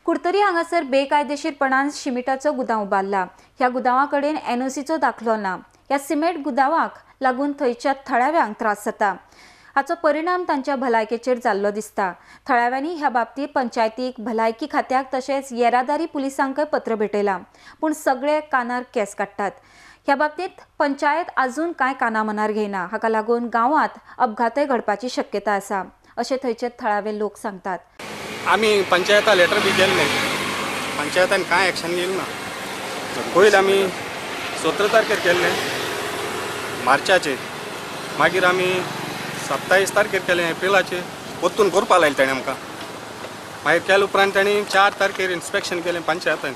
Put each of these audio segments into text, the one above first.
कुडतरी हांगासर बेकायदेशीरपणान शिमिटाचो गुदांव उबारला. ह्या गुदांवा कडेन एनओसीचो दाखलो ना. ह्या सिमेंट गुदांवाक लागून थंयच्या थळाव्यांक त्रास जाता. हाचो परिणाम तांच्या भलायकेचेर जाल्लो दिसता. थळाव्यांनी ह्या बाबतीत पंचायतीक, भलायकी खात्याक तशेंच येरादारी पुलिसांकय पत्र भेटयलां, पूण सगळे कानार केस काडटात. ह्या बाबतीत पंचायत अजून कांय काना मनार घेयना. हाका लागून गांवांत अपघातय घडपाची शक्यता आसा अशें थंयचे थळावे लोक सांगतात. आमी पंचायता लेटर बी केल्लें, पंचायतान कांय एक्शन घेयलें ना. पयलीं आमी 17 तारखेर केल्लें मार्चाचे, मागीर आमी 27 तारखेर केलें एप्रिलाचे, परतून करपा लायलें ताणें आमकां. मागीर केले उपरांत ताणें 4 तारखेर इन्स्पेक्शन केलें पंचायतान.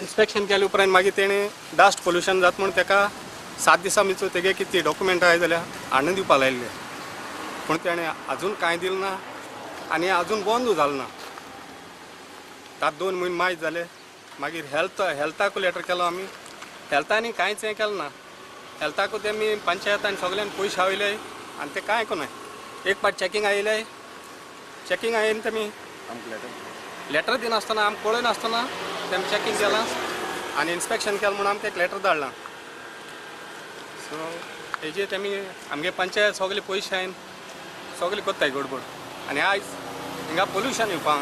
इन्स्पेक्शन केले उपरांत मागीर तेणें डस्ट पोल्युशन जाता म्हूण ताका 7 दिसां भितर तेगे कितें डॉक्युमेंट आहाय जाल्यार हाडून दिवपा लायिल्ले, पूण तेणें अजून कांय दिलें ना आनी अजून बंद जालें ना. आतां 2 म्हयने मायज जाले. मागीर हेल्थाकू लेटर केलो आमी, हेल्थांनी कांयच हें केलें ना. हेल्थाकू तेमी पंचायतान सगळ्यान पयशे आवयले आनी ते कांय कोनाय. एक पाट चॅकिंग आयिल्ले, चॅकिंग आयिल्ले तेमी लेटर दिनासतना, आमकां कळयनासतना तेमी चॅकिंग केलां आनी इन्स्पेक्शन केलें म्हूण आमकां एक लेटर धाडलां. सो हेजे तेमी आमगे पंचायत सगळे पयशे आयन सगळे कोत्ताय गडबड. आनी आयज हिंगा पोल्युशन येवपा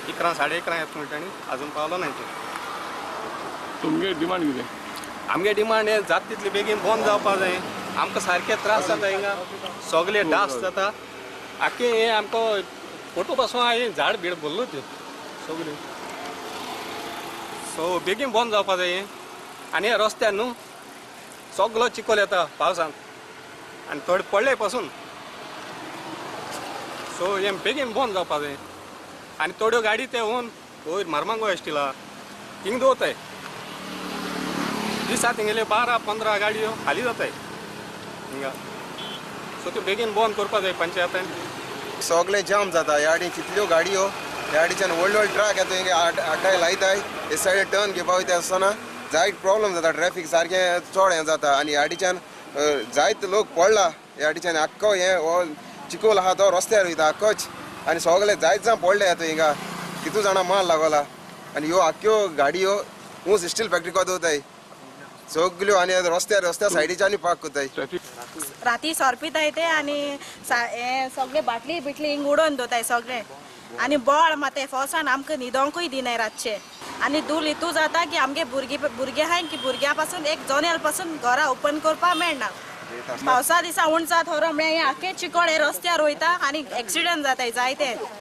11 साडे 11 येता म्हणटा आनी अजून पावलो ना. तुमगे डिमांड कितें? आमगे डिमांड हें जाता तितले बेगीन बंद जावपा जाय. आमकां सारके त्रास जाता हिंगा, सगळे डास जाता. आख्खे हें आमकां फोटो पासून हें झाड बीड भरलो तें सगळें. सो बेगीन बंद जावपा जाय. आनी हे रस्त्यार न्हू सगलो चिखल येता पावसांत आनी थोडे पडले पासून. सो हें बेगीन बंद जावपा जाय. आनी थोड्यो गाडी ते होवन वयर मारमांगो एसटीला थिंग दवरताय. दिसा तेंगेले 12-15 गाडयो खाली जाताय हिंगा. सो त्यो बेगीन बंद करपा जाय पंचायतान. सगळे जाम जाता यार्डी, कितल्यो गाडयो यार्डीच्यान व्हडले व्हडले ट्रक येता हिंगा आड्डाय लायताय, हे सायडीन टर्न घेवपा वयता आसतना जायत प्रॉब्लम जाता. ट्रॅफिक सारकें चड हें जाता आनी यार्डीच्यान जायत लोक पडला. यार्डीच्यान आख्खो हें हो चिकोल आहा तो रस्त्यार वयता आख्खोच आनी सगळे जायत जाण पडले येता हिंगा. कितू जाणां माल लागोला आनी ह्यो आख्ख्यो गाडयो ऊंच स्टील फॅक्टरी दवरताय सगल्यो आनी रस्त्यार रस्त्या सायडीच्यान पार्क करताय. राती सोरपिताय ते आनी हें सगळे बाटली बिटली हिंग उडोवन दवरताय सगळे. आनी बोळ माते फोसान आमकां न्हिदोंकूय दिनाय रातचे. आनी धूल इतू जाता की आमगे भुरगे आहाय की भुरग्यां पासून एक जनेल पासून घरा ओपन करपाक मेळना. पावसा दिसा उणचा थोरो म्हळ्यार हें आख्खें चिकोळ हे रस्त्यार वयता आनी एक्सिडंट जाताय जायते.